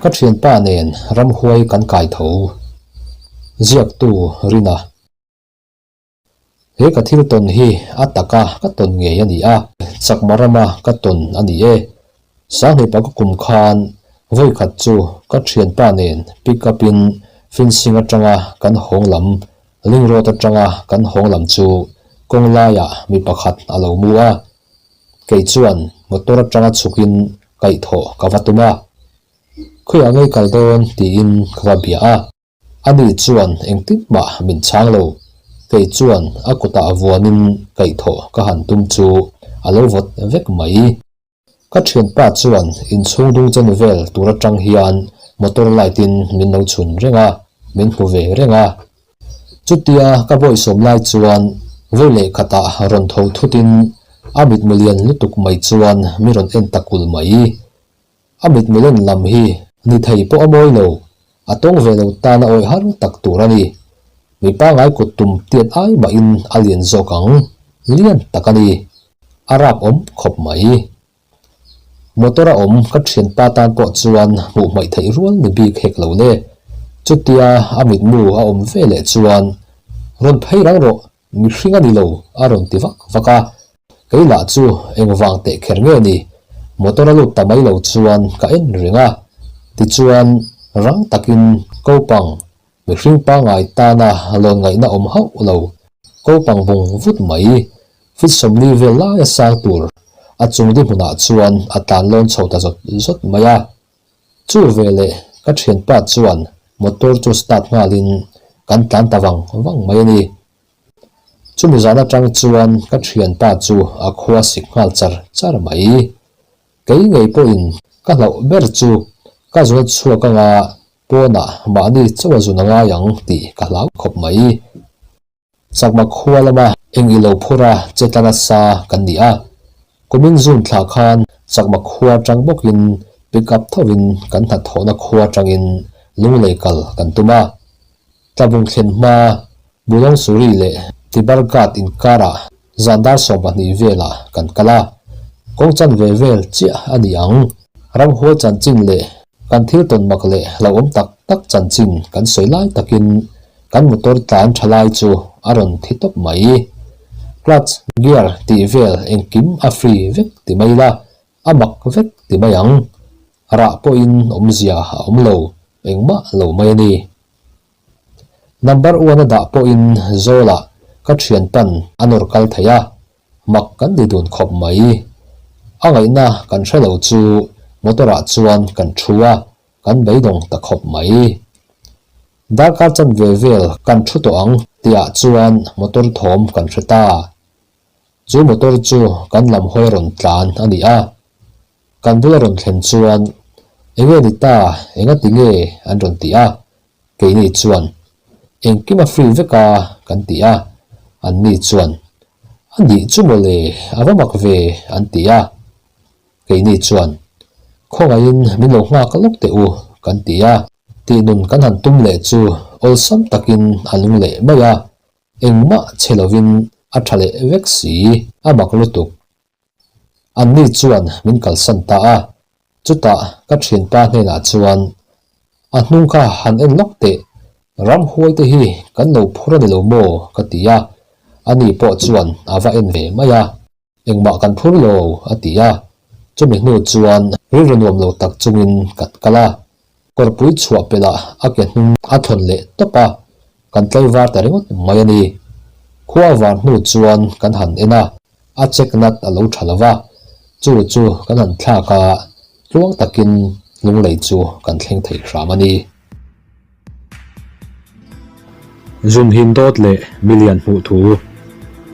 Ka thianpa nen ramhuai kan kai tho. Ziaktu Rina. He ka thil tawn hi a taka ka tawn ngei a ni a, chakma rama ka tawn a ni e. Sanghnih paka kum khan vawikhat chu ka thianpa nen pick up in fencing atanga kan hawng lam, ring road atanga kan hawng lam chu kawng laiah mi pakhat a lo mu a. Kei chuan motor atanga chhukin kaihthawh ka va tum a, Khawiah ngei kal dawn tiin ka va bia a. Ani chuan engtin mah min chhang lo. Kei chuan a kutah vuanin kaihthawh ka han tum chu a lo vawt vek mai. Ka thianpa chuan inchhung dung chen vel tur atang hian motor light in min lo chhun reng a, min hmu ve reng a. Chutia ka bawisawm lai chuan vawi leh khatah rawn tho thutin a mitmu lian lutuk mai chuan mi rawn en ta kul mai. A mitmu len lam hi ni thei pawh a mawi lo, a tawng ve lo tan a awih har tak tur a ni. Mi pangai kut tum tiat ai mahin a lian zawk ang, lian tak a ni. A rap awm khawp mai. Motor a awm ka thianpa tan pawh chuan hmuh hmaih theih rual ni bik hek lo le. Chutia a mitmu a awm ve leh chuan, Rawn phei rang rawh, Mihring a ni lo, a rawn ti vak vak a. Kei lah chu engvang teh kher nge ni? Motor a lut ta mai lo chuan ka en reng a. Tichuan, rang takin kopang, mihring pangngai tana lawn ngaihna awm hauh lo, kopang bung vut mai, fit 40 vel laia sang tur a chung dihmunah chuan a tlan lawn chho ta zawt zawt mai a. Chu veleh ka thianpa chuan motor chu start nghalin kan tlan ta vang vang mai a ni. Chumi zan atang chuan ka thianpa chu a khua sik nghal char char mai. Kei ngei pawhin ka hlauh ber chu ka zun chhuak anga pawnah mahni chaw a zun a ngai ang tih ka hlau khawp mai. Chakma khua lama eng i lo phur a che tla nasa kan ni a. Kumin June thla khan Chakma khua atang bawkin pick up thovin kan hnathawhna khua atangin Lunglei kal kan tum a. Tlabung thlen hma Bulawngsuri leh Tibarghat inkarah zan dar 12 velah kan kal a. Kawng chanve vel chiah a ni ang. Ramhuai chanchin leh kan thil tawn mak leh hlauhawm tak tak chanchin kan sawi lai takin Kan motor tlan tha lai chu a rawn thi tawp mai. Clutch, gear tih vel engkim a free vek ti mai ila, a mak vek ti mai ang. Rah pawhin awmzia a awm lo, engmah lo mai a ni. Number one a dah pawhin Zawlah ka thian pan a nawr kal thei a, mak kan ni dun khawp mai. A ngaihna kan hre lo chu motor ah chuan kan thu a, kan beidawng ta khawp mai. Darkar chanve vel kan thu tawh ang tihah chuan motor thawm kan hre ta. Chu motor chu kan lam hawi rawn tlan a ni a. Kan bula rawn thlen chuan, Enge ni ta, enga ti nge? an rawn ti a. Keini chuan, Engkim a free vek a kan ti a. Anni chuan, A nih chu mawle, a va mak ve an ti a. Keini chuan, Khawngaihin min lo nghak lawk teh u, kan ti a. Tihnun kan han tum leh chu awlsam takin a lung leh mai a, engmah che lovin a tha leh vek si, a mak lutuk. Anni chuan min kalsan ta a, chutah ka thianpa hnenah chuan, A hnung kha han en lawk teh, ramhuai te hi kan lo phur a ni lo maw? ka ti a, ani pawh chuan a va en ve mai a. Engmah kan phur lo, a ti a. Chumi hnu chuan rilru nuam lo tak chungin kan kal a. Kawrpui chhuah pelh ah a ke hnung a thawn leh tawp a, kan tlaivar ta ringawt mai a ni. Khua var hnu chuan kan han en a, a check nut a lo tha lo va, chu chu kan han thlak a, tluang takin lunglei chu kan thleng thei hram a ni. Zunhin dawt leh milian hmuh thu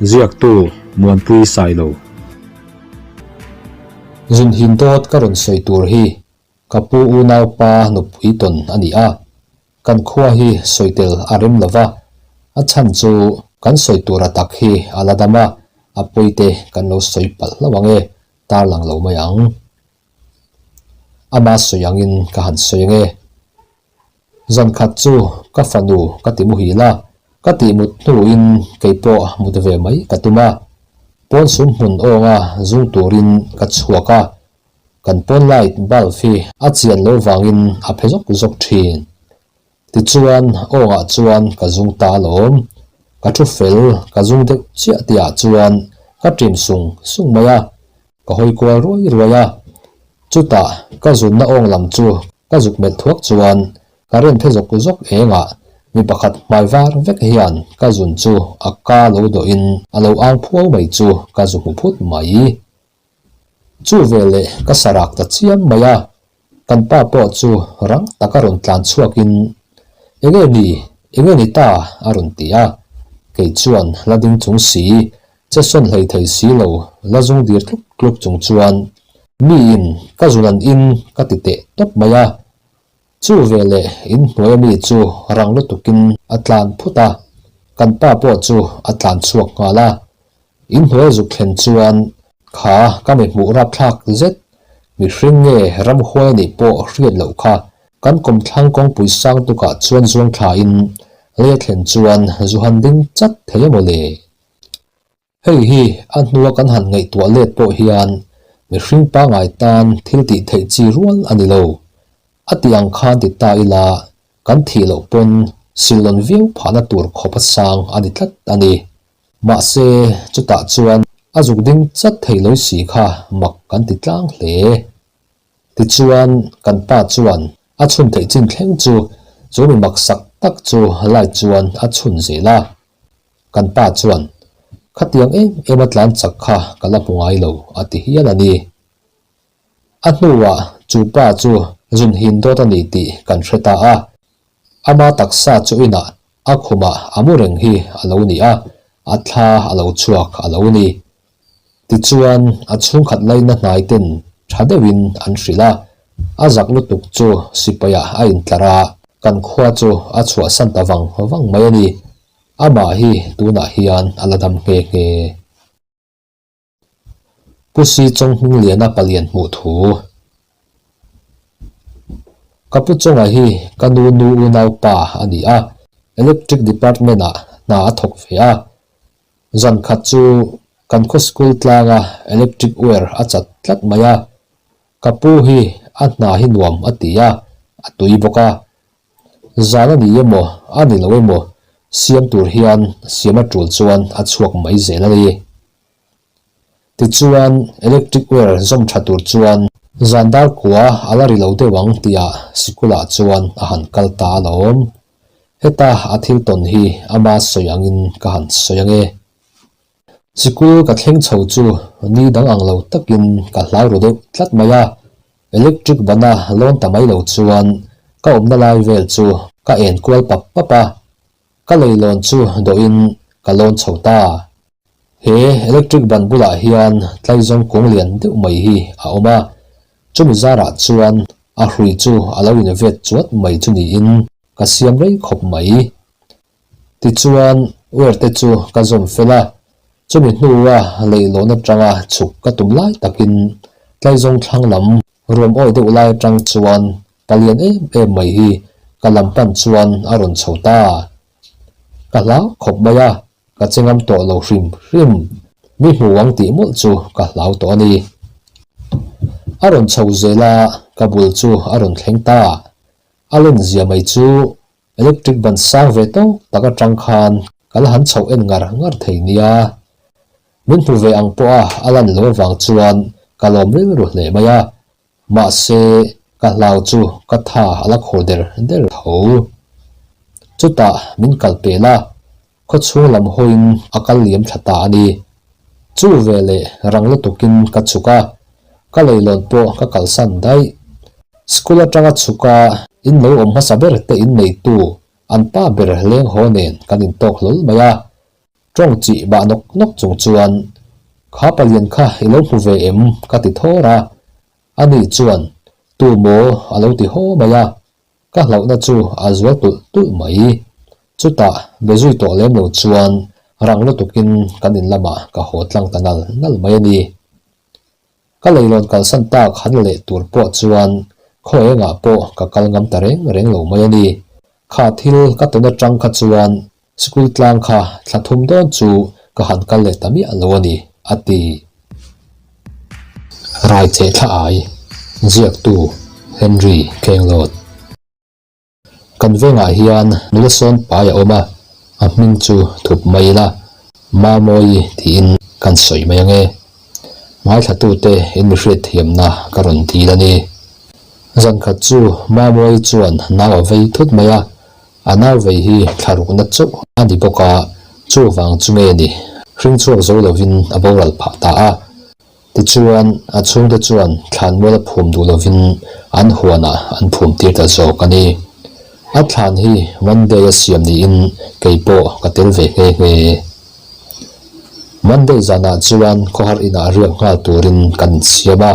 ziaktu Muanpui Sailo. Zunhin dawt ka rawn sawi tur hi ka pu unaupa nupui tawn a ni a, kan khua hi sawi tel a rem lo va, a chhan chu kan sawi tur a tak hi a la dam a, a pawite kan lo sawi palh hlauh ang e, tarlang lo mai ang. Ama sawi angin ka han sawi ang e. Zan khat chu ka fanu ka ti muhil a, ka tih mut hnuin kei pawh mut ve mai ka tum a. Pawn sum hmun awnga zung turin ka chhuak a. Kan pawn light bulb hi a chian lo vangin a phe zawk zawk thin. Tichuan awngah chuan ka zung ta alawm. Ka thu fel ka zung deuh chiah tihah chuan ka ṭim sung sung mai a, ka hawi kual ruai ruai a. Chutah ka zunna awng lam chu ka zuk melh thuak chuan ka ren phe zawk zawk engah mi pakhat hmai var vek hian ka zun chu a ka lo dawhin a lo ang phuau mai chu ka zu hmu phut mai. Chu veleh ka sa rak ta chiam mai a, kan pa pawh chu rang taka rawn tlan chhuakin, Enge ni, enge ni ta? a rawn ti a. Kei chuan la ding chung si, che sawn hlei thei si lo, la zung dir tluk tluk chung chuan, Miin ka zun an in ka ti teh tawp mai a. Chu veleh inhnuai ami chu rang lutukin a tlan phut a, kan pa pawh chu a tlan chhuak nghal a. Inhnuai zuk thlen chuan kha ka mi hmuh rapthlak zet, mihring nge ramhuai a nih pawh hriat loh kha kan kawmthlang kawngpui sang tukah chuan zuang thlain lei a thlen chuan zu han ding chat thei a mawle. Hei hi a hnua kan han ngaihtuah let pawh hian mihring pangngai tan thil tih theih chi rual a ni lo. A tih ang khan ti ta ila kan thih loh pawn silawn viau phahna tur khawp a sang a ni tlat a ni. Mahse chutah chuan a zuk ding chat thei lawih si kha mak kan ti tlang hle. Tichuan kan pa chuan a chhun theih chin thleng chu chu mi maksak tak chu light chuan a chhun zel a. Kan pa chuan, Khatiang em em a tlan chak kha ka la hmu ngai lo, a ti hial a ni. A hnuah chu pa chu zun hin dawt a ni tih kan hre ta a. Ama taksa chu inah a khumah a mu reng hi a lo ni a, a thla a lo chhuak a lo ni. Tichuan a chhungkhat laina hnai ten tha deuhin an hrilh a, a zak lutuk chu sipaiah a intlar a, kan khua chu a chhuahsan ta vang vang mai a ni. Amah hi tunah hian a la dam nghe nghe. Pu Si Chawnghmingliana palian hmuh thu. Ka pu Chawnga hi ka nu nu unaupa a ni a, Electric Department-ah hna a thawk ve a. Zan khat chu kan khaw school tlanga electric wire a chat tlat mai a, ka pu hi a hna hi nuam a ti a, a tui bawk a. Zan a ni emaw a ni lo emaw siam tur hian siam a tul chuan a chhuak mai zel a ni. Tichuan electric wire zawm tha tur chuan zan dar kua a la ri lo deuh ang tihah sikulah chuan a han kal ta alawm. Heta a thil tawn hi ama sawi angin ka han sawi ange. Sikul ka thleng chho chu ni dang ang lo takin ka hlau ru deuh tlat mai a, electric bana lawn ta mai lo chuan ka awmna lai vel chu ka en kual pap pap a, ka leilawn chu dawhin ka lawn chho ta. He electric ban bulah hian tlaizawng kung lian deuh mai hi a awm a, chumi zarah chuan a hrui chu a lo invet chuat mai chu niin ka siam rei khawp mai. Tichuan wire te chu ka zawm fel a, chumi hnua leihlawn atanga chhuk ka tum lai takin tlaizawng thlang lam ruam awi deuh lai atang chuan palian em em mai hi ka lam pan chuan a rawn chho ta. Ka hlau khawp mai a, Ka che ngam tawh lo hrim hrim, mi hmu ang tih mawlh chu ka hlau tawh a ni. A rawn chho zel a, ka bul chu a rawn thleng ta. A len zia mai chu electric ban sang ve tawk tak atang khan ka la han chhoh en ngar ngar thei nia. Min hmu ve ang pawha a lan lo avang chuan ka lawm rilru hle mai a, mahse ka hlau chu ka tha a la khur der der tho. Chutah min kal pel a, Khawchhung lam hawiin a kal liam thla ta a ni. Chu veleh rang lutukin ka chhuk a, ka leilawn pawh ka kalsan daih. School atanga chhuk a in lo awm hmasa ber te in neitu an pa ber leng haw nen kan intawk hlawl mai a. Tawng chih bah nawk nawk chung chuan, Kha palian kha i lo hmu ve em? ka ti thawr a. Ani chuan, Tu maw? a lo ti haw mai a. Ka hlauhna chu a zual tulh tulh mai. Chutah be zui tawh lem lo chuan rang lutukin kan in lamah ka haw tlang ta nal nal mai a ni. Ka leilawn kalsan tak han leh tur pawh chuan khaw engah pawh ka kal ngam ta reng reng lo mai a ni. Kha thil ka tawn atang kha chuan School tlang kha thla thum dawn chu ka han kal leh ta miah lo a ni, a ti. Rai cheh thla ai. Ziaktu, Henry Kenglawt. Kan vengah hian nula sawn pai a awm a, a hming chu thup mai ila, Mamawi tiin kan sawi mai ange. Ngaithlatute in mi hriatthiamna ka rawn dil a ni. Zankhat chu Mamawi chuan nau a vei thut mai a, a nau vei hi thla rukna chauh a ni bawk a, chuvang chu nge ni, hring chhuak zo lovin a boral phah ta a. Tichuan, a chhungte chuan thlanmual a phum duh lovin an huanah an phum tir ta zawk a ni. A thlan hi Monday a siam niin kei pawh ka tel ve nghe nghe. Monday zanah chuan khawhar inah riak nghal turin kan insiam a,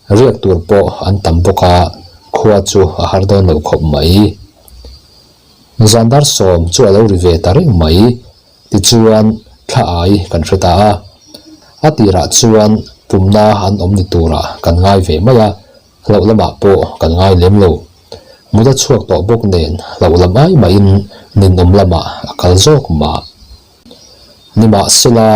riak tur pawh an tam bawk a, khua chu a har dawn lo khawp mai. Zan dar sawm chu a lo ri ve ta reng mai. Tichuan, thla ai kan hre ta a. A tirah chuan pumna an awm ni turah kan ngai ve mai a, hlauh lamah pawh kan ngai lem lo. Mut a chhuak tawh bawk nen hlauh lam ai mahin ninawm lamah a kal zawk mah. Nimahsela,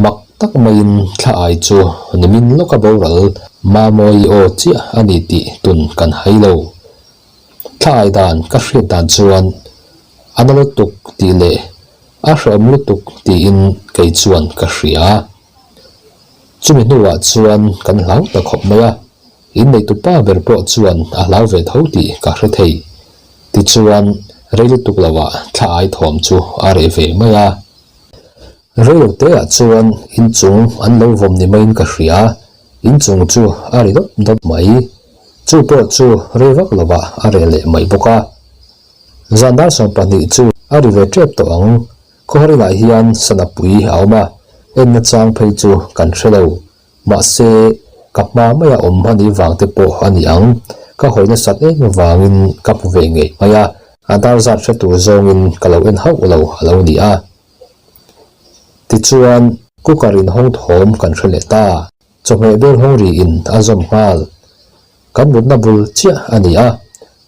mak tak maiin thla ai chu nimin lawka boral Mamawi aw chiah a ni tih tun kan hai lo. Thla ai dan ka hriat dan chuan a na lutuk tih leh a hrehawm lutuk tiin kei chuan ka hria. Chumi hnuah chuan kan hlau ta khawp mai a, inneihtu pa ber pawh chuan a hlau ve tho tih ka hre thei. Tichuan rei lutuk loah thla ai thawm chu a reh ve mai a. Reiloteah chuan inchung an lo vawm ni maiin ka hria. Inchung chu a ri dawp dawp mai. Chu pawh chu rei vak lovah a reh leh mai bawk a. Zan dar 12 chu a ri ve tep tawh ang. Khawhar inah hian sana pui a awm a, enna chang phei chu kan hre lo. Mahse, ka hma maia awm a nih vang te pawh a ni ang. Ka hawi nasat em avangin ka hmu ve ngei mai a, a dar zat hre tur zawngin ka lo en hauh lo a lo ni a. Tichuan, cooker in hawng thawm kan hre leh ta. Chawhmeh bel hawng ri in a zawm nghal. Kan mutna bul chiah a ni a,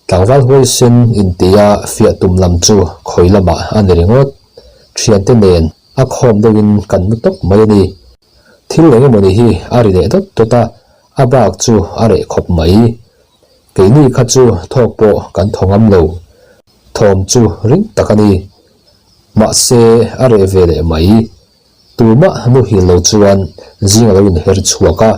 tlangval huaisen intia fiah tum lam chu khawi lamah a ni ringawt. Thiante nen a khawm deuhin kan mu tawp mai a ni. Thil eng emawni hi a ri leh dawt dawt a, a bak chu a reh khawp mai. Keini kha chu thawk pawh kan thaw ngam lo. Thawm chu ring tak a ni. Mahse a reh ve leh mai. Tumah muhil lo chuan zing a lo inher chhuak a.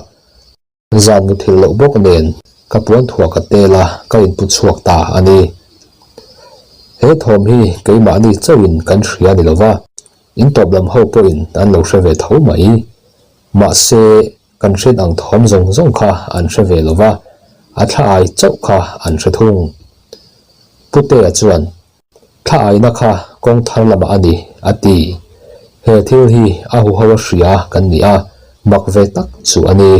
Zan muthilh loh bawk nen ka puan thuah ka tel a, ka inpu chhuak ta a ni. He thawm hi keimahni chauhin kan hria ni lova, in tawp lam ho pawhin an lo hre ve tho mai. Mahse, kan hriat ang thawm zawng zawng kha an hre ve lova, a thla ai chauh kha an hre thung. Putea chuan Thla aina kha kawng thar lamah a ni, a ti. He thil hi a huho a hria kan ni a, mak ve tak chu a ni.